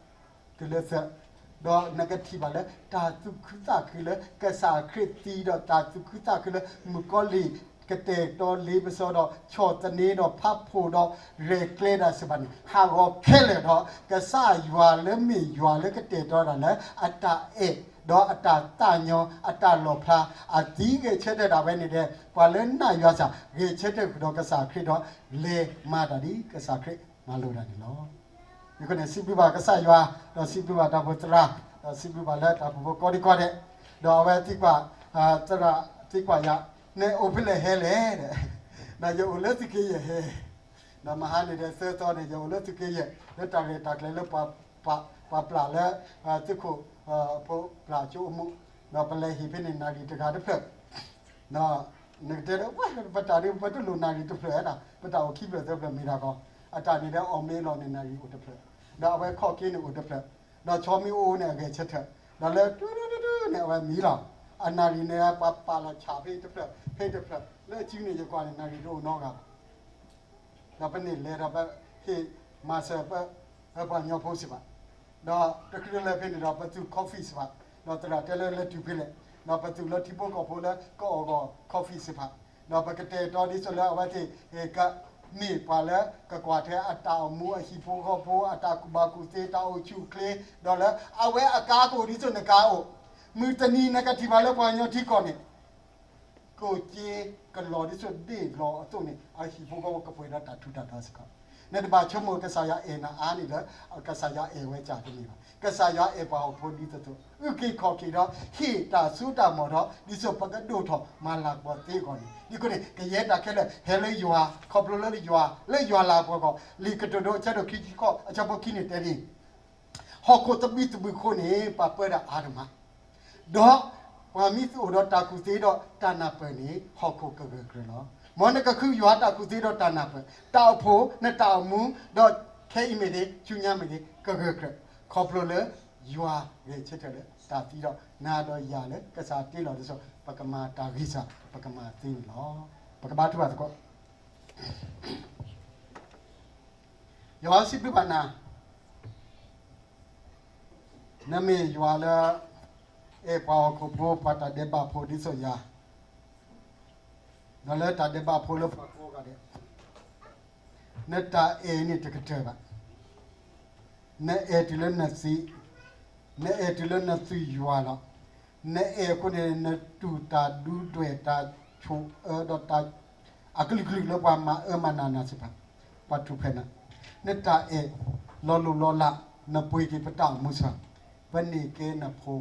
တုၤလၢသၢ, ဒီးနကထံၣ်ဘၣ်လၢ တၢ်သူၣ်ခုသးခုလၢကစၢ်ခရံာ်သံဒီး တၢ်သူၣ်ခုသးခုလၢမုၣ်ကီၤလံၢ်ကတဲာ်ကတီၤလ့ပစီဒီး ဆီၣ်သနံးဒီးဖးဖှိၣ်ဒီးရဲၣ်ကျဲၤတၢ်စ့ၢ်ကီးန့ၣ် ဟးဂီၤခဲလၢာ်ဒီး ကစၢ်ယွၤလၢမ့ၢ်ယွၤလၢကတဲာ်ကတီၤတၢ်လၢအတၢ်အဲၣ် ဒီးအတၢ်သးညီ အတၢ်လီၣ်ဖျါ အသံဂဲၤဆၢထၢၣ်ဒၣ်ဝဲန့ၣ်ဒီး ပှၤလၢနာ်ယွၤစၢ် ဂဲၤဆၢထၢၣ်ဃုာ်ဒီးကစၢ်ခရံာ်ဒီး လဲၤမၤတၢ်ဒ်ကစၢ်ခရံာ်မၤလိာ်တၢ်န့ၣ်လီၤ. ယဃိန့ၣ် စံးဘျုးဘၣ်ကစၢ်ယွၤ, ဒီးစံးဘျုးဘၣ်တၢ်အိၣ်ဖှိၣ်သရၣ်, ဒီးစံးဘျုးဘၣ်လၢတၢ်အိၣ်ဖှိၣ်ဖိကိးဒံကိးဒဲး, ဒီးအဝဲသံကွၢ်, သရၣ်သံကွၢ်ယၤ, နအိၣ်ဖဲလဲၣ်ဟဲလဲၣ်, ဒီးယအိၣ်လၢသုးက့ယဲၢ်ဟဲ, ဒီးမဟါန့ၣ်ဒီးသၢသီန့ၣ် ယအိၣ်လၢသုးက့ယဲၢ် လၢတၢ်ရဲၣ်တၢ်ကျဲၤလၢ ပှၤပျၢ်လၢ သုးခိၣ်ဖိပျၢ်ကၠိအမူး, ဒီးပလဲၤဟ့ၣ်ဖဲန့ၣ်နၣ်ရံၣ်တဂၤတဖျၢၣ် နကတဲလၢ ပတၢ်ဒ်ပတလိၣ်နၣ်ရံၣ်တဖျၢၣ်ဒၣ် ပတၢ်အိၣ်ခံဖျၢၣ်သၢဖျၢၣ်မ့ၢ်တၢ်ကီ, အတၢ်န့ၣ်ဒီးအီၣ်မ့ၤလီၤန့ၣ် နၣ်ရံၣ်အိၣ်တဖျၢၣ်, ဒီးအဝဲခီၣ်က့ၤန့ၣ်အိၣ်တဖျၢၣ်, ဒီးဆီမ့ၢ်အိၣ်န့ၣ်အဂဲၤဆၢထၢၣ်, ဒီးလၢတုၤတုၤတုၤတုၤန့ၣ် အဝဲမံလီၤ. အနၣ်ရံၣ်န့ၣ် ပှၤပာ်လီၤဆၣ်ဖဲတဖျၢၣ် ဖဲတဖျၢၣ် လၢအစုန့ၣ် ယကွၢ်န့ၣ် နၣ်ရံၣ်တအိၣ်နီတဂၤဘၣ် ဒီးပန့ၢ်လဲၤဒီးပဟ့ၣ်မၤစၢၤပှၤကညီဖိစ့ၢ်ကီး, ဒီးတချုးလၢဖဲန့ၣ်ဒီး ပသူၣ် coffee စ့ၢ်ကီး, ဒီးသရၣ်တဲလၢလဲၤတုၤဖဲလဲၣ်, ဒီးပသူၣ်လၢထံဖိကီၢ်ဖိလၢကအီၣ်ဂီၢ် coffee စ့ၢ်ကီး, ဒီးပကတဲာ်ကတီၤဒ်သိးလၢအဝဲသ့ၣ် ကမ့ၢ်ပှၤလၢကကွၢ်ထွဲအတၢ်အိၣ်မူအဟံၣ်ဖိဃီဖိ အတၢ်ကူၣ်ဘၣ်ကူၣ်သ့ တၢ်အိၣ်ဆူၣ်အိၣ်ချ့, ဒီးလၢအဝဲအကါကအိၣ်ဒ်သိးနကါအိၣ်, မုၢ်တနံၤနကထံၣ်ဘၣ်လၢပှၤကညီထံကီၢ်န့ၣ် ကအိၣ်က့ၤကလီၤဒ်သိးဒ့ၣ်လီၤအသိးန့ၣ် အဟံၣ်ဖိဃီဖိကပှဲၤဒီးတၢ်ထူးတၢ်တီၤစ့ၢ်ကီး, နတဘၣ်ဆိကမိၣ်ကစၢ်ယွၤအဲၣ်နၤအါန့ၣ်လၢ ကစၢ်ယွၤအဲၣ်ဝဲစ့ၢ်တမ့ၢ်ဘၣ်. ကစၢ်ယွၤအဲၣ်ပှၤဟီၣ်ခိၣ်ဖိဒ်သိးသိး အုၣ်က့ၤခီၣ်က့ၤဒီး ဟ့ၣ်တၢ်စိတၢ်ကမီၤဒီး ဒ်သိးပကဒိၣ်ထီၣ်မၤလၤကပီၤသ့အဂီၢ်န့ၣ်, ဒ်အဃိန့ၣ် ကယဲၢ်တၢ်ခဲလၢာ် ဟဲလၢယွၤ ခီဖျိလၢယွၤ လၢယွၤလၤပှၤဂီၢ်, လံာ်ကတိၤဒိအဆၢဒိၣ်ခံဆံဃိး အဆၢဖိခံန့ၣ်တဲဒ်အံၤ, ဟီၣ်ခိၣ်သဘံၣ်သဘုၣ်အဃိန့ၣ် ပှၤပၢတၢ်အါတမး, ဒီးပှၤမ့ၢ်သူၣ်အိၣ်ဒီးတၢ်ကူၣ်သ့ဒီးတၢ်နၢ်ပၢၢ်န့ၣ် ဟီၣ်ခိၣ်ကဂၢၢ်ကြၢးလီၤ. မ်နကဃုယွၤတၢ်ကူၣ်သ့ဒီးတၢ်နၢ်ပၢၢ်, တၢ်အိၣ်ဖှိၣ် နတၢ်အိၣ်မူ ဒီးခဲအံၤမ့ၢ်ဂ့ၤ ဆူညါမ့ၢ်ဂ့ၤ ကဂၢၢ်ကြၢး, ခီဖျိလၢယွၤဂဲၤဆၢထၢၣ်လၢတၢ်သံဒီး နၤဒီးယၤလၢကစၢ်တ့လီၤဒ်သိး ပကမၤတၢ်ဂံၢ်စၢ် ပကမၤသ့န့ၣ်လီၤ. ပကဘါထုကဖၣ်သကိး ယွၤစံးဘျုးဘၣ်နၤ, နမ့ၢ်ယွၤလၢ အဲၣ်ပှၤဟီၣ်ခိၣ်ဖိ ပှၤတၢ်ဒဲးဘးဖိဒ်သိးယၤ, ဒီးလၢတၢ်ဒဲးဘးဖိလၢပှၤကိးဂၤဒဲး, နတၢ်အဲၣ်န့ၣ်တကတၢၢ်ဘၣ်. နအဲၣ်တုၤလၢနသံ, နအဲၣ်တုၤလၢနသူၣ်ယွၤလီၤ. နအဲၣ်အဃိန့ၣ် နတူၢ်တၢ်ဒုးဒွဲၣ်တၢ်ဆိၣ်အၢဒီးတၢ် အကလုာ်ကလုာ်လၢပှၤမၤအၢမၤနးနၤစ့ၢ်ကီး, ပှၤထူၣ်ဖျဲးနၤ, နတၢ်အဲၣ်လီၤလိၢ်လီၤလး, နပှ့ၤက့ၤပတၢ်အိၣ်မူစ့ၢ်ကီး, ပန့ၢ်ကဲနဖိ,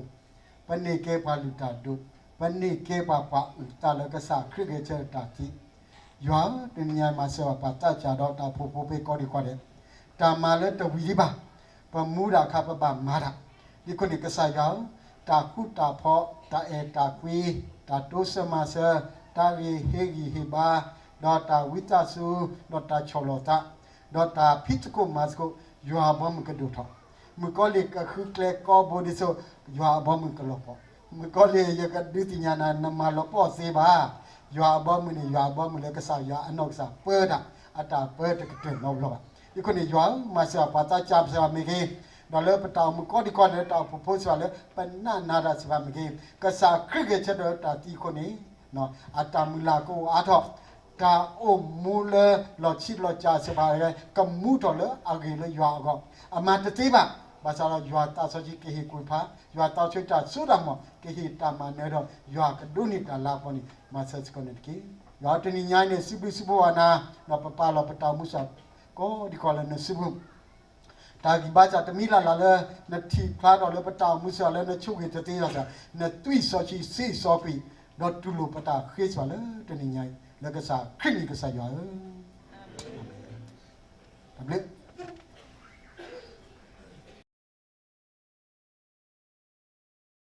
ပန့ၢ်ကဲပှၤလုၢ်တၢ်ဒိၣ်, ပန့ၢ်ကဲပှၤပှၤအုၣ်သးလၢကစၢ်ခရံာ်ဂဲၤဆၢထၢၣ်တၢ်သံ, ယွၤဧၢ, တနံၤညါမၤစၢၤဘၣ်ပှၤသးစၢ်ဒီးတၢ်အိၣ်ဖှိၣ်ဖိဖဲကိးဒံကိးဒဲး, တၢ်မၤလၢတဝံၤဒံးဘၣ်, ပမူဒၣ်အခါပဘၣ်မၤတၢ်, ဒ်အဃိန့ၣ် ကစၢ်ယွၤဧၢ, တၢ်ဃူတၢ်ဖိး, တၢ်အဲၣ်တၢ်ကွံ, တၢ်တိစၢၤမၤစၢၤ, တၢ်ဂ့ၢ်ဟ့ၣ်ဂံၢ်ဟ့ၣ်ဘါ, ဒီးတၢ်ဝံသးစူၤ, ဒီးတၢ်ဆီၣ်လီၤသး, ဒီးတၢ်ဖံးသကိးမၤသကိး, ယွၤအဘီအမုၢ်ကဒိၣ်ထီၣ်, မုၣ်ကီၤလံၢ်ကဃုကျဲကိးဘိဒ်သိး, ယွၤအဘီအမုၢ်ကလီၤပှီၢ်, မုၣ်ကီၤလံၢ် ယကဒုးသ့ၣ်ညါနၤ နမၤလီၤပှီၢ်သ့ဘၣ်, ယွၤအဘီအမုၢ်န့ၣ် ယွၤအဘီအမုၢ်လၢကစၢ်ယွၤအနီၢ်ကစၢ်ပၢတၢ်, အတၢ်ပၢတကတၢၢ်နီတဘျီဘၣ်. ဒ်အဃိန့ၣ် ယွၤဧၢ, မၤစၢၤပှၤသးစၢ်စ့ၢ်ကီးမ့ၢ်ဂ့ၤ, ဒီးလၢပတၢ်အိၣ်မူကိးဒံကိးဒဲးလၢတၢ်အိၣ်ဖှိၣ်ဖိစ့ၢ်ကီး လၢပနာ်နၤတၢ်စ့ၢ်ကီးမ့ၢ်ဂ့ၤ, ကစၢ်ခရံာ်ဂဲၤဆၢထၢၣ်တၢ်သံအဃိန့ၣ်, အတၢ်မုၢ်လၢ်ကအိၣ်အါထီၣ်, တၢ်အိၣ်မူလၢလီၤဆံးလီၤစှၤစ့ၢ်ကီး ကမူထီၣ်လၢအဂ့ၤလၢယွၤအဂီၢ်, အမၤတသ့ဘၣ်, ဘၣ်ဆၣ်ဒီးယွၤသးစီဆှံကဟ့ၣ်ကွံာ်ဖး, ယွၤသးစီဆှံတၢ်စိတၢ်ကမီၤ ကဟ့ၣ်တၢ်မၤနၢၤဒီး ယွၤကဒိးန့ၢ်တၢ်လၤကပီၤန့ၣ် မၤစၢၤစ့ၢ်ကီးန့ၣ်တက့ၢ်. ယွၤဧၢ, တနံၤညါအံၤန့ၣ် စံးဘျုးစံးဖှိၣ်ဘၣ်နၤ, ဒီးပပာ်လီၤပတၢ်အိၣ်မူစ့ၢ်ကီး ကိးဒံကိးဒဲးလၢနစုပူၤ တၢ်ဂံၢ်ဘါစ့ၢ်တမံၤလၢ်လၢ်လၢ နထံၣ်ဖျါထီၣ်လၢပတၢ်အိၣ်မူစ့ၢ်ကီးလၢနဆိၣ်ဂ့ၤတသ့လီၤစ့ၢ်, နသွံၣ်စီဆှံဆံးစီကွံာ်, ဒီးတူၢ်လိာ်ပတၢ်ဃ့စ့ၢ်ကီးလၢတနံၤညါအံၤ လၢကစၢ်ခရံာ်မံၤကစၢ်ယွၤဧၢ, တၢ်ဘျုး